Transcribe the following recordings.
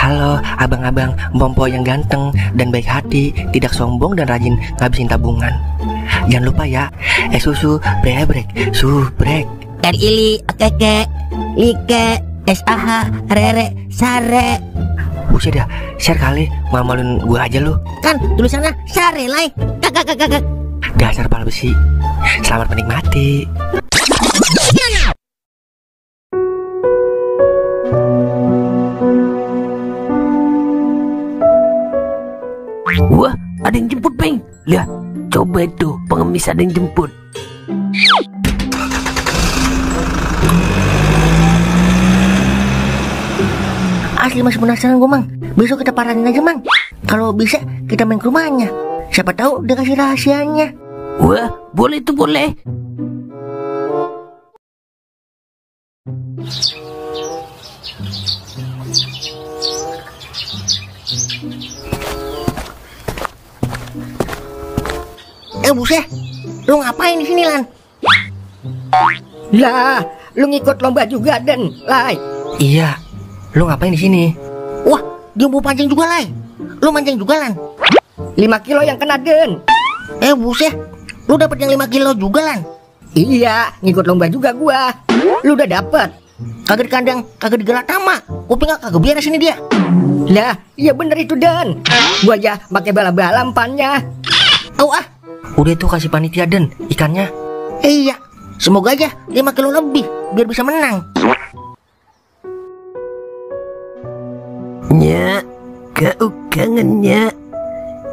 Halo abang-abang Bompo yang ganteng dan baik hati, tidak sombong dan rajin ngabisin tabungan. Jangan lupa ya, susu brebrek, subrek. RILI, okeke, like, SAH, rere, sare. Buset dah, share kali, malu-maluin gue aja lu. Kan tulisannya sare, lai. Kakak. Dasar pala besi. Selamat menikmati. Wah, ada yang jemput, Bang. Lihat, coba itu pengemis ada yang jemput. Asli masih penasaran gue, Mang. Besok kita paranin aja, Mang. Kalau bisa kita main ke rumahnya. Siapa tahu dia kasih rahasianya. Wah, boleh tuh, boleh. Buset, lu ngapain di sini, Lan? Lah, lu ngikut lomba juga, Den, Lai. Iya, lu ngapain di sini? Wah, dia mau pancing juga, Lai. Lu mancing juga, Lan? 5 kilo yang kena, Den. Buset, lu dapet yang 5 kilo juga, Lan? Iya, ngikut lomba juga gua. Lu udah dapet? Kagak di kandang, kagak di Galatama. Kuping kagak beres ini dia. Lah, iya bener itu, Den. Gua aja pakai bala-bala umpannya. Udah tuh kasih panitia Den ikannya. Iya, semoga aja 5 kilo lebih biar bisa menang. Nya, kau kangennya.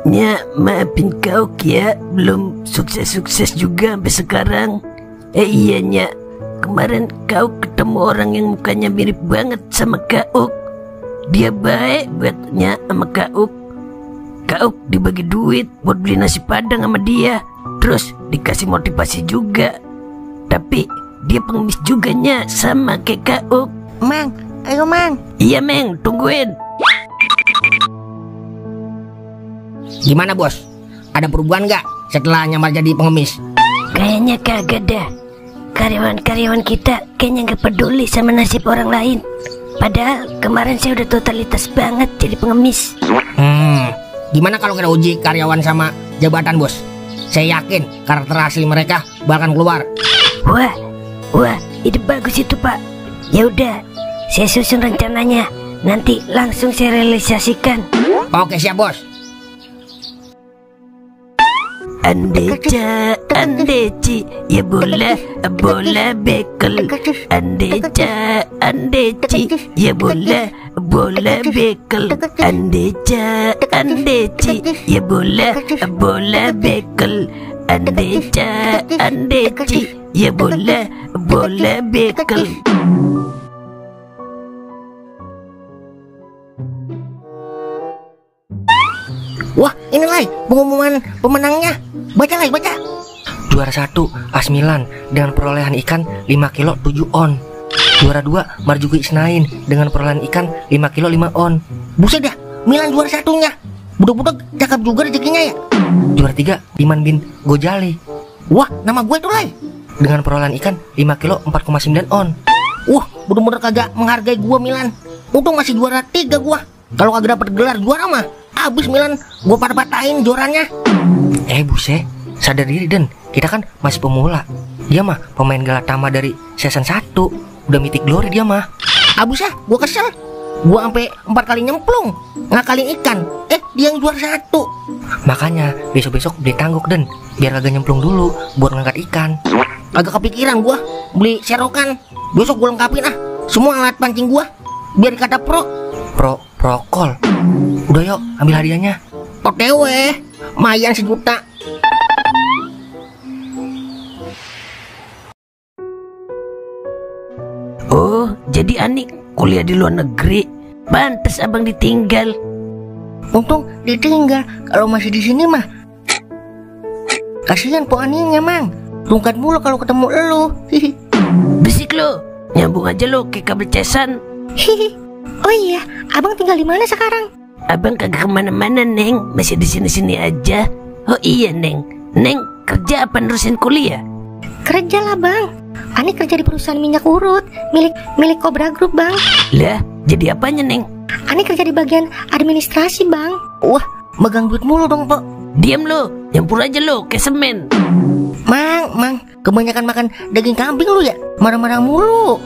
Nya, maafin kau ya, belum sukses-sukses juga sampai sekarang. Iya Nya, kemarin kau ketemu orang yang mukanya mirip banget sama kau. Dia baik buatnya sama kau. Kau dibagi duit buat beli nasi padang sama dia, terus dikasih motivasi juga. Tapi dia pengemis juga Nya, sama kayak kau. Mang, ayo Mang. Iya Meng, tungguin. Gimana, Bos? Ada perubahan nggak setelah nyamar jadi pengemis? Kayaknya kagak dah. Karyawan-karyawan kita kayaknya nggak peduli sama nasib orang lain. Padahal kemarin saya udah totalitas banget jadi pengemis. Gimana kalau kita uji karyawan sama jabatan, Bos? Saya yakin karakter asli mereka bakal keluar. Wah, ide bagus itu, Pak. Ya udah, saya susun rencananya. Nanti langsung saya realisasikan. Oke, siap, Bos. Andeci, ya bola bekel. Andeci, ya bola bekel. Andeci, ya bola bekel. Andeci, ya bola bekel. Wah, ini Lai, pengumuman pemenangnya. Baca Lai, baca. Juara 1 AS Milan dengan perolehan ikan 5 kilo 7 on. Juara 2 Marzuki Isnain dengan perolehan ikan 5 kilo 5 on. Buset dah, Milan juara satunya. Budak-budak cakep juga rezekinya ya. Juara 3 Iman bin Gojali. Wah, nama gue tuh Lai. Dengan perolehan ikan 5 kilo 4,9 on. Wah, bener-bener kagak menghargai gua Milan. Untung masih juara 3 gua. Kalau kagak dapet gelar juara mah abis Milan gua patah-patahin juaranya. Buset, sadar diri Den, kita kan masih pemula. Dia mah pemain Galatama dari season 1. Udah mythic glory dia mah. Abis gua kesel. Gua sampai 4 kali nyemplung ngakalin ikan. Dia yang juara 1. Makanya besok-besok beli tangguk Den, biar kagak nyemplung dulu buat ngangkat ikan. Agak kepikiran gua beli serokan. Besok gua lengkapin semua alat pancing gua biar kata prokol. Udah yuk, ambil hadiahnya. OTW, mayan 1 juta. Oh, jadi Ani kuliah di luar negeri. Pantes abang ditinggal. Untung ditinggal. Kalau masih di sini mah kasihan po Aninya, Mang. Rungkat mulu kalau ketemu elu. Bisik lo, nyambung aja lo kayak kabel cesan. Oh iya, abang tinggal di mana sekarang? Abang kagak kemana-mana Neng, masih di sini-sini aja. Oh iya Neng, Neng kerja apa nerusin kuliah? Kerja lah Bang. Ani kerja di perusahaan minyak urut milik Cobra Group Bang. Lah, jadi apanya Neng? Ani kerja di bagian administrasi, Bang. Wah, megang duit mulu dong, Pok. Diam lo, nyampur aja lo kayak semen. Mang, kebanyakan makan daging kambing lu ya? Marah-marah mulu.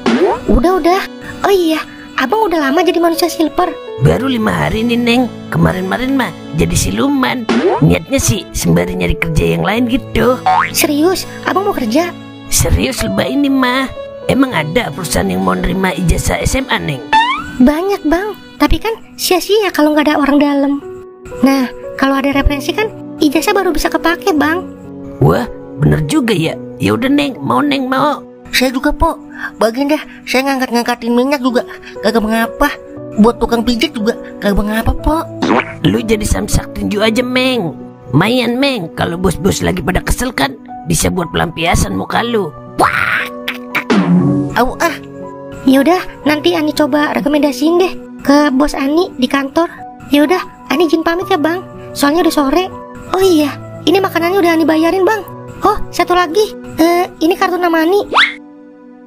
Udah. Oh iya, Abang udah lama jadi manusia silver. Baru 5 hari nih Neng. Kemarin-marin mah jadi siluman. Niatnya sih sembari nyari kerja yang lain gitu. Serius, Abang mau kerja? Serius lebah ini mah. Emang ada perusahaan yang mau nerima ijazah SMA Neng? Banyak, Bang. Tapi kan sia-sia kalau nggak ada orang dalam. Nah, kalau ada referensi kan ijazah baru bisa kepake, Bang. Wah, bener juga ya. Ya udah Neng, mau. Saya juga, Pok. Bagian dah, saya ngangkatin minyak juga kagak mengapa. Buat tukang pijit juga kagak mengapa, Pok. Lu jadi samsak tinju aja Meng. Mayan Meng, kalau bos-bos lagi pada kesel kan bisa buat pelampiasan muka lu. Wah. Au ah. Yaudah, nanti Ani coba rekomendasiin deh ke bos Ani di kantor. Yaudah, Ani izin pamit ya, Bang. Soalnya udah sore. Oh iya, ini makanannya udah Ani bayarin, Bang. Oh, satu lagi. Ini kartu nama Ani.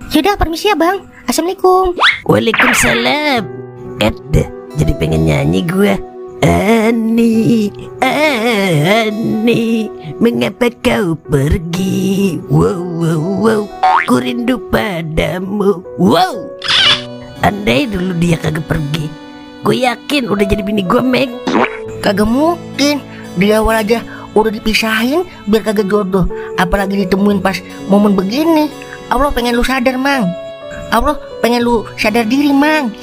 Yaudah, permisi ya, Bang. Assalamualaikum. Waalaikumsalam. Jadi pengen nyanyi gue. Ani, mengapa kau pergi? Wow, ku rindu padamu. Wow, andai dulu dia kagak pergi, gue yakin udah jadi bini gue Meg. Kagak mungkin. Di awal aja udah dipisahin biar kagak jodoh. Apalagi ditemuin pas momen begini. Allah pengen lu sadar, Mang. Allah pengen lu sadar diri, Mang.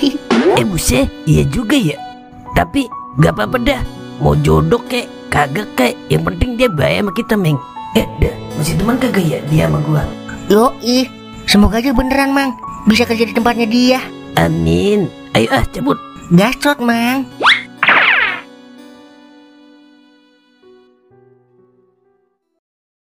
Buset, iya juga ya. Tapi gak apa-apa dah. Mau jodoh kek, kagak kek, yang penting dia baik sama kita, Meng. Dah, masih teman kagak ya dia sama gua? Yoi, semoga aja beneran, Mang. Bisa kerja di tempatnya dia. Amin. Ayo cabut. Gacot, Mang.